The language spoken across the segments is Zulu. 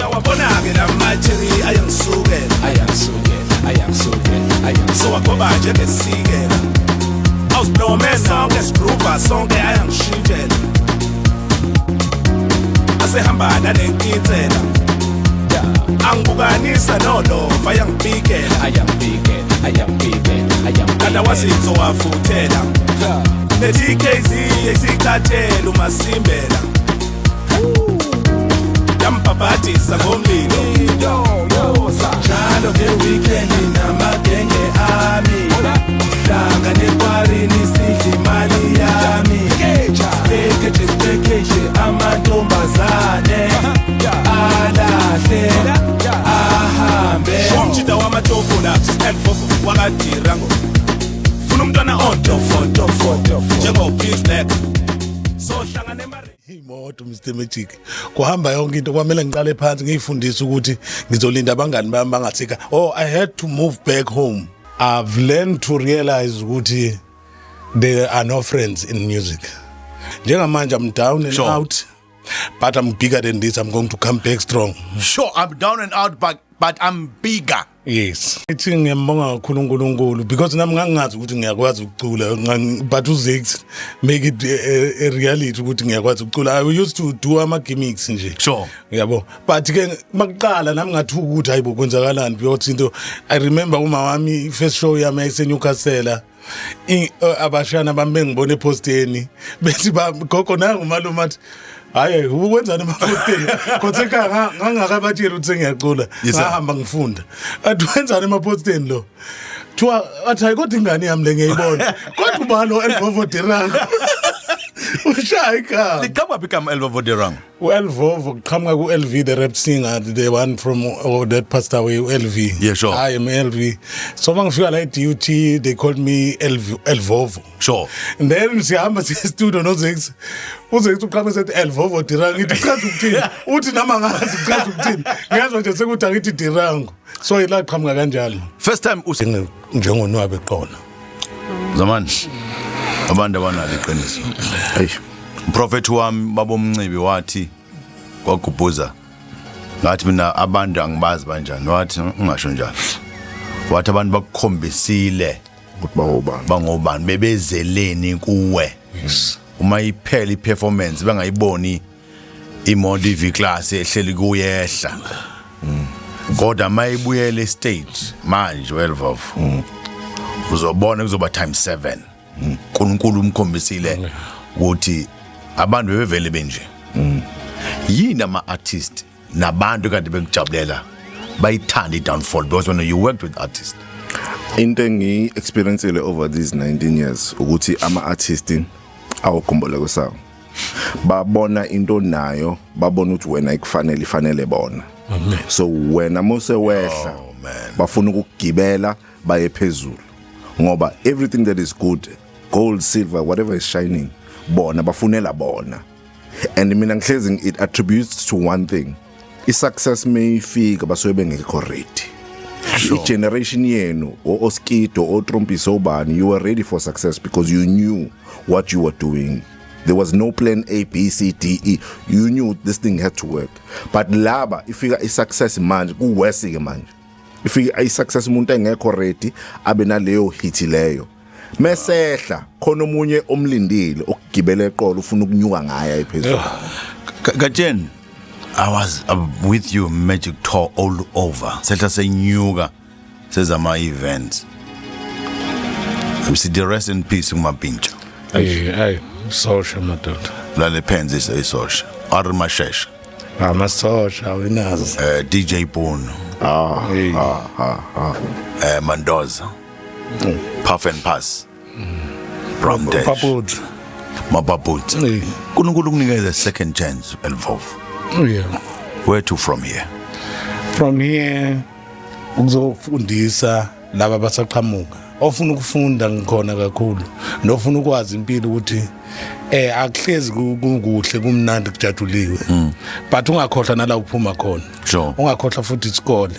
Uyawabona-ke lamacheri ayangisukela. Ayakusukela, ayakusukela, ayakusukela. Sowagoba njengesikela, awusilome sonke sigruva sonke, ayangishintshela, asehamba nalenkinsela, angibukanisa nolova, ayangibikela. Ayambikela, ayambikela, ayambikela. Kanti wazinzo wafuthela ne-TKZ esicathela umasimbela, yambhabhadisa ngomlilo njalo nge-weekend namagenge ami, hlangane ekwarini, sidle imali yami, sibhekeje sibhekeje amantombazane alahle ahambe. Umjida wamatofula elfofo wakadirango, funa umntwana ontofotofo njengo-Black, sohlangane. Imoto, Mr Magic, kuhamba yonke into. Kwamele ngiqale phansi ngiyifundise ukuthi ngizolinda abangani bami bangathika. Oh, I had to move back home. I've learned to realize ukuthi there are no friends in music. Njengamanje I'm down and out, but I'm bigger than this. I'm going to come back strong. Sure, I'm down and out, but I'm bigger. Yes, ithi ngiyambonga kakhulu uNkulunkulu because nami ngangingazi ukuthi ngiyakwazi ukucula, but uZix make it a reality ukuthi ngiyakwazi ukucula. I used to do ama gimmicks nje. Yabo, but ke makuqala nami ngathuka ukuthi hayibo, kwenzakalani, because into I remember uma wami, first show yami yayise Newcastle. Abashana bami bengibona eposteni bethi ba gogo, nangu malume, athi hayi, ukwenzani emaposteni? Kodwa ekhaya ngangakabatsheli ukuthi sengiyacula. Yes, sir. Ngahamba ngifunda, athi wenzani emaposteni lo? Thiwa athi hayi, kodwa ingane yami le ngiyayibona, kodwa uba lo Elvovo Derrango ushaya igama. Liqhamuka phi igama Elvovo Derrango? U-Elvovo kuqhamuka ku-LV, the rap singer, the one from, oh, that passed away, u-LV. I am LV. So uma ngifika la e-DUT, they called me LV, Elvovo. And then sihamba siye studio noZix, uZix uqhamuka sethi Elvovo Dirango. Ngithi chaza ukuthini? Uthi nami angazi kuchaza ukuthini, ngiyazwa nje sekuthi angithi Dirango. So ila qhamuka kanjalo. First time Njengonwabe qona. Zamani. Abantu abanalo iqiniso. Hey. Prophet wami babomncibi wathi kwagubhuza, ngathi mina abantu angibazi banjani, wathi ungasho njalo, wathi abantu bakukhombisile ukuthi bawobani. Bangobani, bebezeleni kuwe. Uma iphela iperformance bangayiboni imoto iV class ehleli kuyehla, kodwa mayibuyele stage manje 12 uzobona kuzoba times 7. uNkulunkulu umkhombisile ukuthi abantu bebevele benje. Yini ama artist nabantu kade bekujabulela bayithanda i-downfall? Because when you worked with artists, Into engiyi-experiencile over these 19 years ukuthi ama-artist awukhumbule sawo, babona into nayo, babona ukuthi wena ikufanele, ifanele bona. So wena mose wehla, Oh, man. bafuna ukugibela baye phezulu, ngoba everything that is good, gold, silver, whatever is shining, bona bafunela bona. And mina ngihlezi it attributes to one thing: i-success mayifika basuke bengekho ready. I-generation yenu, o-Oskido, oTrompiso, obani, you were ready for success because you knew what you were doing. There was no plan A, B, C, D, E. You knew this thing had to work. But laba ifika i-success manje, kuworse ke manje. Ifika i-success umuntu engekho ready, abe naleyo hit leyo, mesehla khona omunye omlindile okugibela eqolo, ufuna ukunyuka ngaye ephezulu. Gatsheni, I was with you Magic Tour all over. Sehla senyuka sezama events. We see the rest in peace uMapintsha. Hey, hey, sosha madoda. Lale phenzi isosha. Ari Mashesha, Amasosha awinazi. DJ Bono, Hey. Mandoza. Puff and Pass. Bram Dash. Paputhi. Mapaputsi. Hey. uNkulunkulu kunikeza second chance, Elvovo. Where to from here? From here ukuzofundisa laba abasaqhamuka, ofuna ukufunda ngikhona kakhulu, nofuna ukwazi impilo ukuthi akuhlezi kukuhle, kumnandi, kujabuliwe, but ungakhohlwa nala uphuma khona. Ungakhohlwa futhi isikole,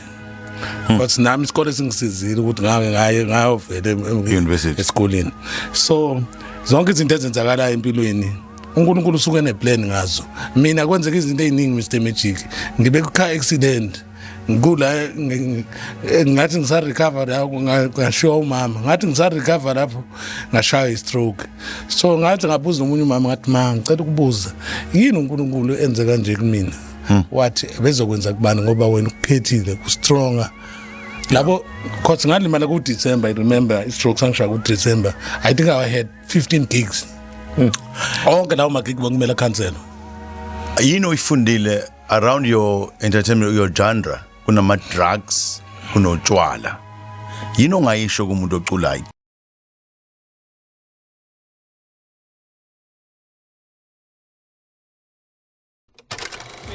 because nami isikole singisizile ukuthi ngake ngaye ngayovele University. Esikoleni. So zonke izinto ezenzakalayo empilweni uNkulunkulu usuke neplan ngazo. Mina kwenzeka izinto eziningi, Mr Magic, ngibe ku car accident, ngikula ngathi ngisa recover lapho ngashiwa umama, ngathi ngisa recover lapho ngashaya i-stroke. So ngathi ngabuza omunye umama, ngathi, "Ma, ngicela ukubuza, yini uNkulunkulu enze kanje kumina?" Wathi bezokwenza kubani, ngoba wena ukukhethile, ustronger labo, cause ngalimala ku December. I remember i-stroke sangishaya ku December. I think I had 15 gigs, onke lawo magig bekumele cancel. Yini oyifundile around your entertainment, your genre? Kunama drugs, kunotshwala, yini ongayisho kumuntu oculayo?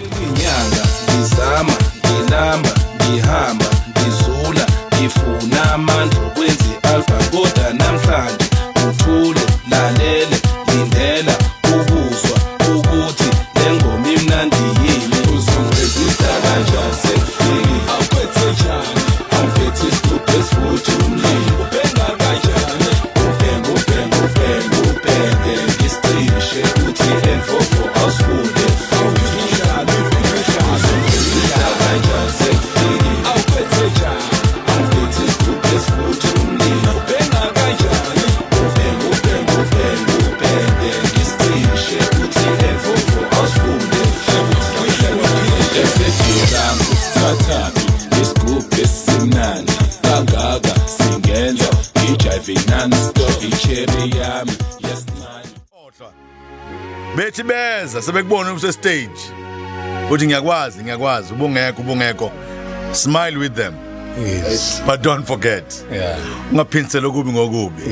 Inyanga ngizama, ngilamba, ngihamba, ngizula, ngifuna amandla okwenza i-alpha, kodwa namhlanje uthule, lalele, lindela ukuzwa ukuthi le ngoma imnandi yini. Uzongirejista kanjani sekufikile? Awuphethe njani? Awuphethe isigubhu esivutha umlilo. Ubhenga kanjani? Ubhenga, ubhenga, ubhenga, ubhenge, ngisicishe uthi Elvovo awusifunde futhi. Uzongirejista kanjani sekufikile? Awuphethe njani? Awuphethe isigubhu esivutha umlilo. Ubhenga kanjani? Ubhenga, ubhenga, ubhenga, ubhenge, ngisicishe uthi Elvovo awusifunde futhi. Esedirango sithathaphi isigubhu esimnandi kangaka? Singenza ngijive non-stop, icherry yami yesincane. Bethi beza sebekubona use stage, uthi, "Ngiyakwazi, ngiyakwazi, ubungekho, ubungekho." Smile with them, but don't forget, ungaphindisela okubi ngokubi.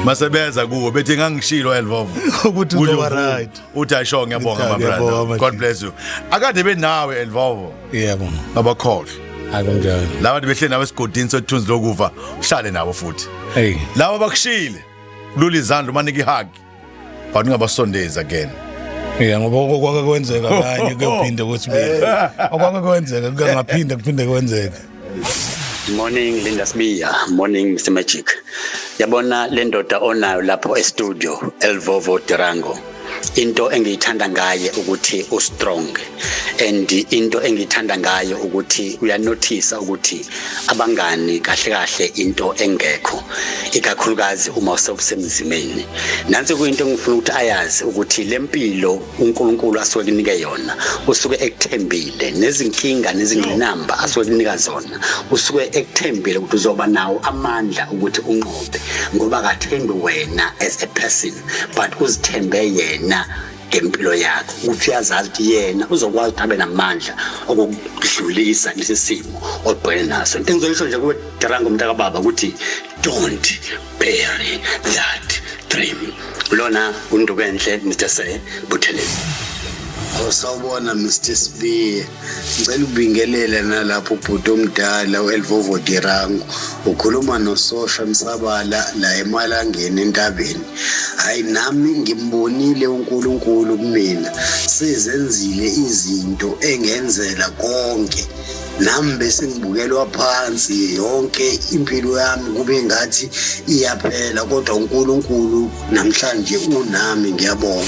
Masebeza kuwo bethi, "Ngangishilo, Elvovo." Ukuthi uzoba right. Uthi, "Ayisho, ngiyabonga, my Ngiyabonga, brother. my God G. bless you." Akade benawe, Elvovo. Yebo. Abakhohlwa. Akunjalo. Laba behleli nawe esigodini sothunzi lokufa, uhlale nabo futhi. Hey. Laba bakushile, lula izandla, umanike ihug, but ungabasondezi again. Yeah, ngoba okwake kwenzeka kanye kuyophinde kwesibili, okwake kwenzeka kungaphinda kuphinde kwenzeke. Morning Linda Sibiya, morning Mr Magic. Yabona le ndoda onayo lapho e-studio, Elvovo Durango. Into engiyithanda ngaye ukuthi u strong, and into engiyithanda ngaye ukuthi uyanothisa ukuthi abangani kahle kahle into engekho, ikakhulukazi uma usebusемzimeni. Nansi kuyinto engifuna ukuthi ayazi, ukuthi lempilo uNkulunkulu asuke kunike yona, usuke ekuthembile, nezinkinga nezingqinamba asuke kunika zona, usuke ekuthembile ukuthi uzoba nawo amandla ukuthi unqobe, ngoba akathembi wena as a person, but uzithembe yena ngempilo yakho, ukuthi uyazazi ukuthi yena uzokwazi ukuthi abe namandla okukudlulisa lesi simo obhekene naso. Into engizoyisho nje kuwe Durango mntakababa ukuthi don't bury that dream. Lona undukenhle Mr Se Buthelezi. Awusawubona Mr Sibiya. Ngicela ukubingelela nalapho ubhuti omdala uElvovo Dirango. Ukhuluma noSosha Msabala la emalangeni entabeni. Hayi, nami ngimbonile uNkulunkulu kumina. Sizenzile izinto engenzela konke. Nami bese ngibukelwa phansi yonke impilo yami, kube ngathi iyaphela, kodwa uNkulunkulu namhlanje unami, ngiyabonga.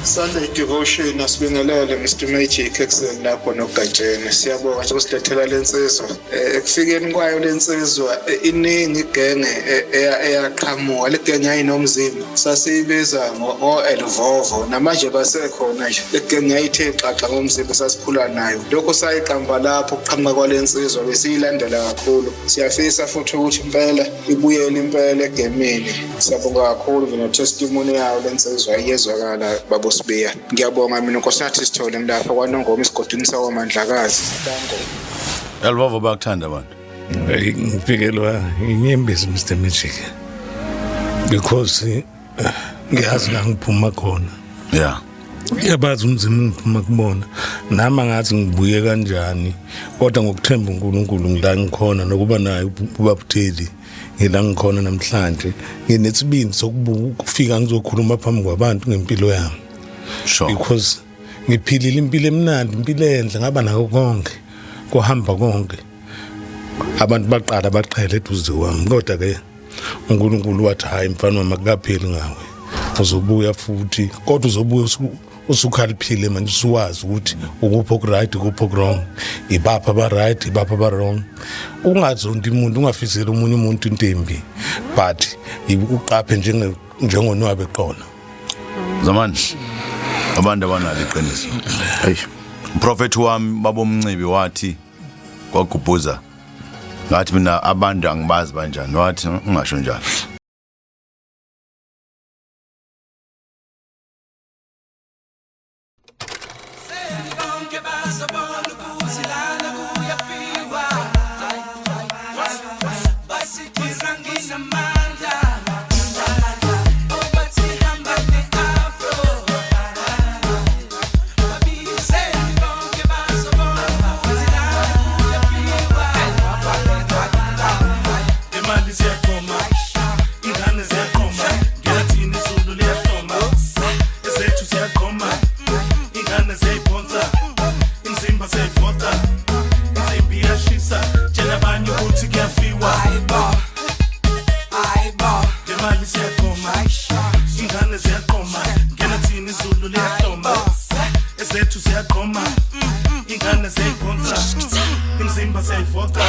Sunday Devotion, asibingelele Mr Magic ekuseni lapho noGatsheni. Siyabonga nje ukusilethela lensizwa. Ekufikeni kwayo lensizwa, iningi igenge eyaqhamuka. Le genge yayinomzimba. Sasiyibiza ngo Elvovo. Namanje basekhona nje. Le genge yayithe xaxa ngomzimba, sasikhula nayo. Lokho sayiqamba lapho ukuqhamuka kwalensizwa, besiyilandela kakhulu. Siyafisa futhi ukuthi impela ibuyele impela egemini. Siyabonga kakhulu nje no-testimony yayo lensizwa iyezwakala, babusibiya. Ngiyabonga mina, Nkosinathi Sithole, ngilapha kwaNongoma esigodini sakwaMandlakazi. Danko. Elvovo, bayakuthanda abantu. Hey, ngifikelwa inyembezi, Mr Magic, because ngiyazi la ngiphuma khona. Yabazi umzimba ngiphuma kubona, nami angathi ngibuye kanjani, kodwa ngokuthemba uNkulunkulu ngila ngikhona, nokuba naye ubabutheli ngila ngikhona namhlanje, nginesibindi sokufika ngizokhuluma phambi kwabantu ngempilo yami, because ngiphilile impilo emnandi, impilo enhle, ngaba nako konke, kuhamba konke, abantu baqala baqhela eduze kwami, kodwa ke uNkulunkulu wathi, "Hayi mfana wami, akukapheli ngawe." Uzobuya futhi, kodwa uzobuya usukhaliphile manje, usuwazi ukuthi ukuphi oku-right, ukuphi oku-wrong, ibaphi aba-right, ibaphi aba-wrong. Ungazondi umuntu, ungafiseli omunye umuntu into embi, but uqaphe njengonwabe eqolo. Zamani, abantu abanalo iqiniso. Hey. Prophet wami babomncibi wathi kwagubhuza, ngathi mina abantu angibazi banjani, wathi ungasho njalo. Bonke bazobona ukuthi lana kuyafiwa. Basithi nginamandla. Oh, bathi hamba ne-afro. Babizeni bonke bazobona ukuthi lana kuyafiwa. Imali ziyaqoma, ingane ziyaqoma, ngiyathini, izulu liyahloma, ezethu ziyaqoma, ingane ziyayibhonsa, imizimba siyayivota, insimbi iyashisa, tshela abanye ukuthi kuyafiwa. Ngemali siyaqoma, ingane ziyaqoma, ngenathini, izulu liyahloma, ezethu ziyaqoma, ingane ziyayibhonsa, imizimba siyayivota,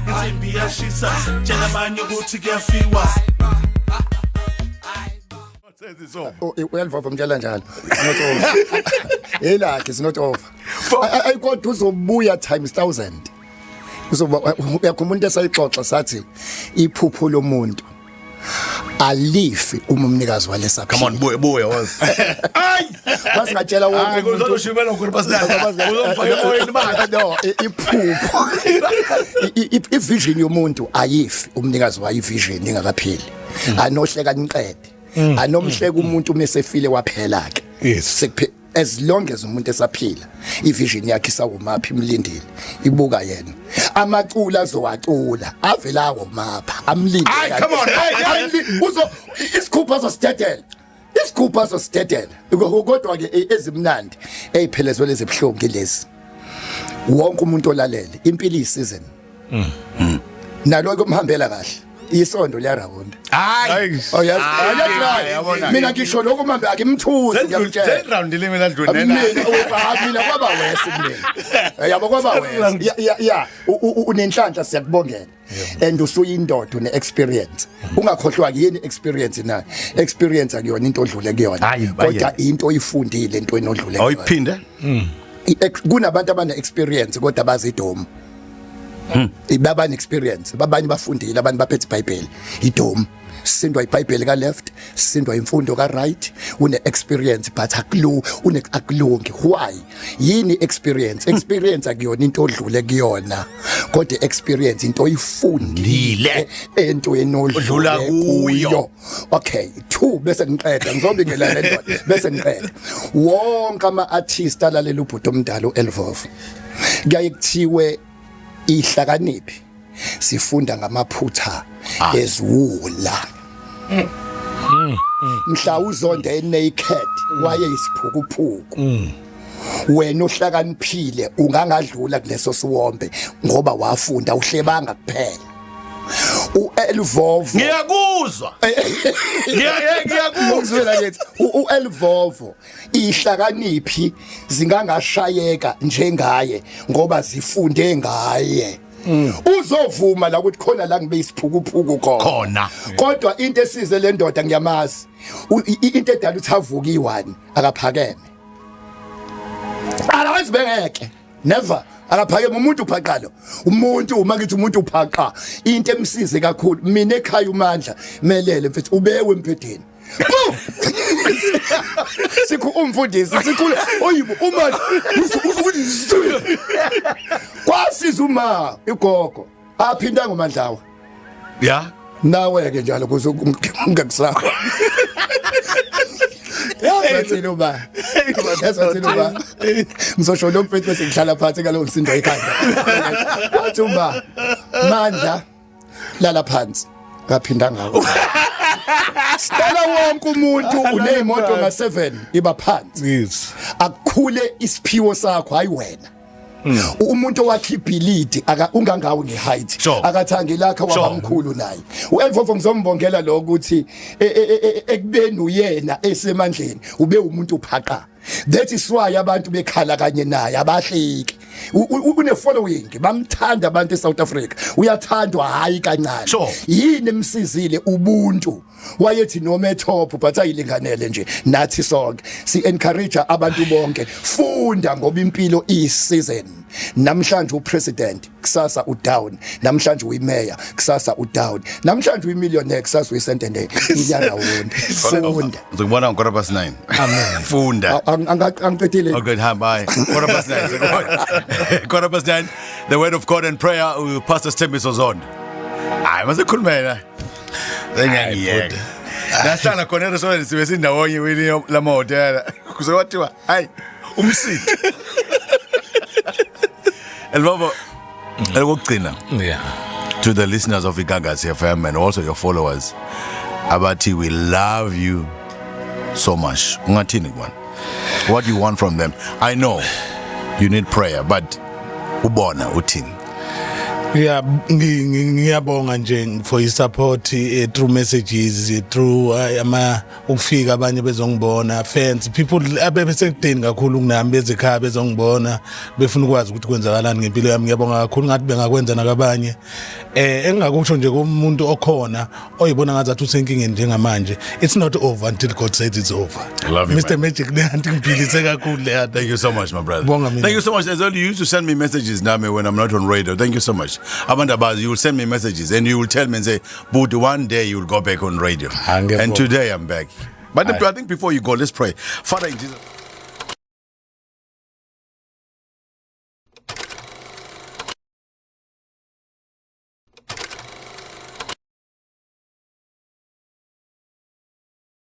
insimbi iyashisa, tshela abanye ukuthi kuyafiwa. Uyalivova, mtshela njalo, it's not over, elakhe, it's not over. Ayikodwa uzobuya times 1000. Uzoba, uyakhumbula into esayixoxa, sathi iphupho lomuntu alifi uma umnikazi walesa. Come on, buya, buya wazi. Basingatshela wonke Hayi, umuntu. kuzoshibela ngokuthi uzomfaka emoyeni manje. No, iphupho, i-vision yomuntu ayifi umnikazi wayo i-vision ingakaphili. Anohleka niqede, anomhleka umuntu mesefile waphela ke. Sekuphe as long as umuntu esaphila, i-vision yakhe isawumapha, imlindile, ibuka yena. Amacula azowacula avela awomapha amlindile. Hayi, come on, hey, hey. Uzo isikhupha azosidedela, isikhupha azosidedela, kodwa ke ezimnandi eyiphelezwe lezibhlungu lezi. Wonke umuntu olalele, impilo iyi-season, naloko kumhambela kahle, isondo liyarawunda. Hayi. Oh yes. Hayi, yabona. Mina ngisho lokho mhambe akimthusi, ngiyamtshela. Round limi ladlunena. Mina kwaba wese mina, yabo, kwaba wese. Ya, unenhlanhla, siyakubongela, and usuyindoda, une experience. Ungakhohlwa yini experience na experience akuyona into odlule kuyona, Hayi, kodwa into oyifundile entweni odlule kuyona. Awuyiphinde? Kunabantu abane experience kodwa bazidomu, baba experience, babanye bafundile, abantu baphethe iBhayibheli, idomu sindwa iBhayibheli ka left, sindwa imfundo ka right. Une experience but akulu une akulungi. Why? Yini experience? Experience akuyona into odlule kuyona, kodwa experience into oyifundile entweni Odlula odlule kuyo. kuyo. Okay, two, bese ngiqeda, ngizobingelela le ndoda bese ngiqeda. Wonke ama artist alalela ubhuti omdala uElvovo, kuyaye kuthiwe ihlakaniphi sifunda ngamaphutha eziwula. Mhla uzonde naked waye isiphukuphuku, wena ohlakaniphile ungangadlula kuleso siwombe ngoba wafunda, uhlebanga kuphela uElvovo. Ngiyakuzwa. Ngiyakuzwa. Ngizwela ngithi uElvovo, ihlakaniphi zingangashayeka njengaye ngoba zifunde ngaye. Uzovuma la ukuthi khona la ngibe isiphukuphuku khona. Khona. Kodwa into esize le ndoda, ngiyamazi, into edala ukuthi avuke i1 akaphakeme, otherwise bengeke, never. Akaphakeme umuntu, uphaqalo umuntu. Uma ngithi umuntu uphaqa, into emsize kakhulu mina ekhaya, uMandla melele mfethu, ubewe empedeni. Boom! Sikhu umfundisi sikhulu oyibo, uMandla usukuthi kwasiza uma igogo aphinda ngomandlawa. Ya. Nawe ke njalo kuze ungakusaba. Yazi uba, yazi uba ngizosho lo mfethu bese ngihlala phansi ngalo msindo ekhanda. Wathi uma, "Mandla, lala phansi." Ngaphinda ngawo. Sicela wonke umuntu uneyimoto nga7 iba phansi. Yes. Akukhule isiphiwo sakho, hayi wena. Umuntu owakhipha ilidi aka ungangawe ngeheight. Akathangi lakhe wabamkhulu naye. uElvovo ngizombongela lo ukuthi ekubeni uyena esemandleni ube umuntu uphaqa. That is why abantu bekhala kanye naye abahleki. Une following, bamthanda abantu eSouth Africa. Uyathandwa hayi kancane. Yini emsizile ubuntu? Wayethi noma etop but ayilinganele nje nathi sonke. Si encourage abantu bonke, funda ngoba impilo iyi season. Namhlanje upresident, kusasa udown. Namhlanje uyimayor, kusasa udown. Namhlanje uyimillionaire, kusasa uyisentende. Iyarawunda. Funda. Ngizokubona ngo9:15. Amen. Funda. Angiqedile. Okay, hamba. 9:15. 9:15. The word of God and prayer with Pastor Sthembiso Zondo. Hayi masikhulume la. Sengiyangiyeka. Nahlala khona erestaurant sibe sindawonye wini lama hotel. Kuze kwathiwa hayi umsindi. Elvovo, elokugcina. Yeah. To the listeners of Igagasi FM and also your followers, abathi we love you so much. Ungathini kubona? What do you want from them? I know you need prayer, but ubona uthini? Yeah, ngiyabonga nje for your support through messages, through ama ukufika abanye bezongibona, fans, people abebesekudeni kakhulu kunami bezekhaya bezongibona befuna ukwazi ukuthi kwenzakalani ngempilo yami. Ngiyabonga kakhulu, ngathi bengakwenza nakabanye. Engingakusho nje kumuntu okhona oyibona ngathi usenkingeni njengamanje, it's not over until God says it's over. Love you, Mr man. Magic, le anti ngiphilise kakhulu le. Thank you so much, my brother. Bonga mina. Thank you so much. As well, you used to send me messages now when I'm not on radio. Thank you so much. Abantu abazi, you will send me messages and you will tell me and say, "But one day you will go back on radio." Angiyabonga. And today I'm back. But I think before you go, let's pray. Father, in Jesus.